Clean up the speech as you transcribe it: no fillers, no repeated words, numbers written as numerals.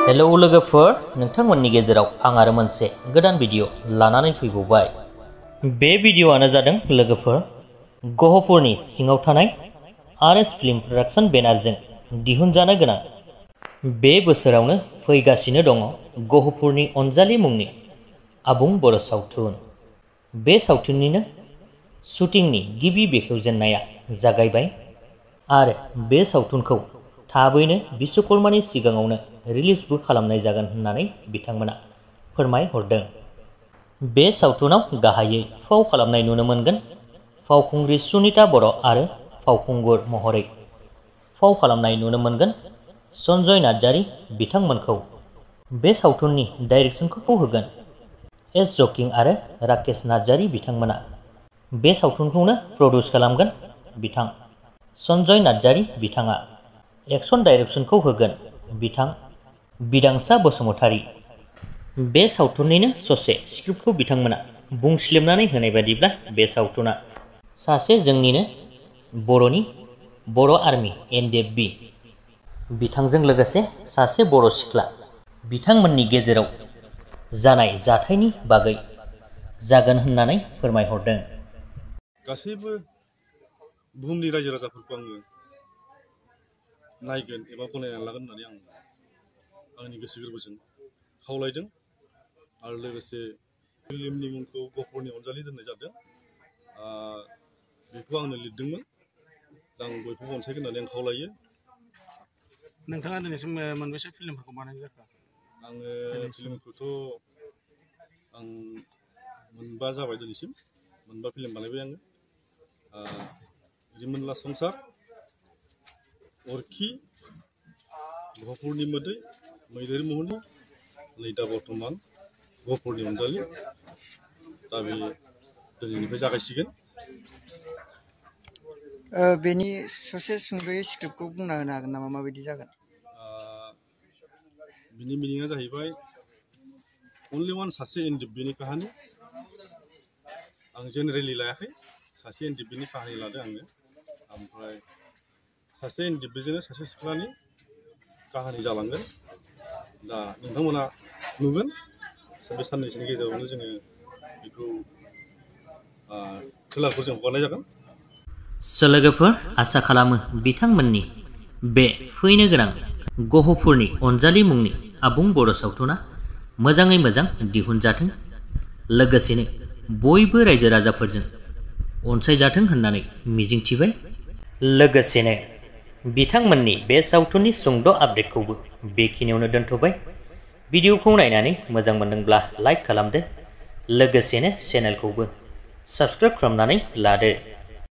Hello लोगोफोर, नोंथांमोननि गेजेराव आं आरो मोनसे गोदान भिडिअ लानानै फैबावबाय। बे भिडिअआनो जादों लोगोफोर गहपुरनि सिङाव थानाय आरएस फिल्म प्रडाक्शन बेनारजों दिहुनजानो गोनां बे बोसोरावनो फैगासिनो दङ गहपुरनि अनजालि मुंनि आबुं बर' सावथुन। बे सावथुननिनो शुटिंनि गिबि बेखेवजेननाया जागायबाय आरो बे सावथुनखौ थाबैनो विश्वकर्मानि सिगाङावनो रिलिजबो खालामनाय जागोन होननानै बिथांमोना फोरमायहरदों। बे सावथुनाव गाहायै फाव खालामनाय नुनो मोनगोन फावखुंग्रि सुनिता बर' आरो फावखुंगुर महरै फाव खालामनाय नुनो मोनगोन सन्जय नार्जारी बिथांमोनखौ। बे सावथुननि डाइरेक्सनखौ होगोन एस जकिं आरो राकेश नार्जारी बिथांमोना। बे सावथुनखौनो प्रडिउस खालामगोन बिथां सन्जय नार्जारी बिथाङा। एक्सन डाइरेक्सनखौ होगोन बिथां बिदांसा बसुमतारी। बे सावथुननिनो ससे स्क्रिप्टखौ बिथांमोना बुंस्लिबनानै होनाय बायदिब्ला बे सावथुना सासे जोंनिनो बर'नि बर' आर्मि एनडिएफबि बिथांजों लोगोसे सासे बर' सिख्ला बिथांमोननि गेजेराव जानाय जाथायनि बागै जागोन होननानै फोरमायहरदों। गासैबो बुहुमनि रायजो राजाफोरखौ आङो नायगोन एबा गनायनानै लागोन होननानै आं आंनि गोसो गोरबोजों खावलायदों आरो लोगोसे फिल्मनि मुंखौ गहपुरनि अनजालि दोननाय जादों। बेखौ आंनो लिरदोंमोन, दा आं बयखौबो अनसायगोन होननानै आं खावलायो। नोंथाङा दिनैसिम मोनबेसे फिल्मफोरखौ बानायनाय जाखो? आङो फिल्मखौथ' आं मोनबा जाबाय, दिनैसिम मोनबा फिल्म बानायबाय आङो। रिमोनला संसार, अरखि, गहपुरनि मोदै, मैदेर मुहुनि, नै दा बर्थमान गहपुरनि अनजालि। दा बे दिनैनिफ्राय जागायसिगोन। बेनि ससे सुंद'यै स्क्रिप्टखौ बुंना होनो हागोन नामा, माबायदि जागोन? बिनि मिनिङा जाहैबाय अनलि वान सासे एनडिएफबिनि काहानि। आं जेनेरेलि लायाखै, सासे एनडिएफबिनि काहानि लादों आङो। ओमफ्राय सासे एनडिएफबिजोंनो सासे सिख्लानि काहानि जालांगोन। दा नोंथांमोना नुगोन बे साननैसोनि गेजेरावनो जोङो बेखौ ट्रेलारखौ जों हगारनाय जागोन। लोगोफोर, आसा खालामो बिथांमोननि बे फैनो गोनां गहपुरनि अनजालि मुंनि आबुं बर' सावथुना मोजाङै मोजां दिहुनजाथों, लोगोसेनो बयबो रायजो राजाफोरजों अनसायजाथों होननानै मिजिंथिबाय। लोगोसेनो बिथांमोननि बे सावथुननि सुंद' आपडेटखौबो बेखिनियावनो दोनथ'बाय। भिडिअखौ नायनानै मोजां मोनदोंब्ला लाइक खालामदो, लोगोसेनो चेनेलखौबो साबस्क्राइब खालामनानै लादो।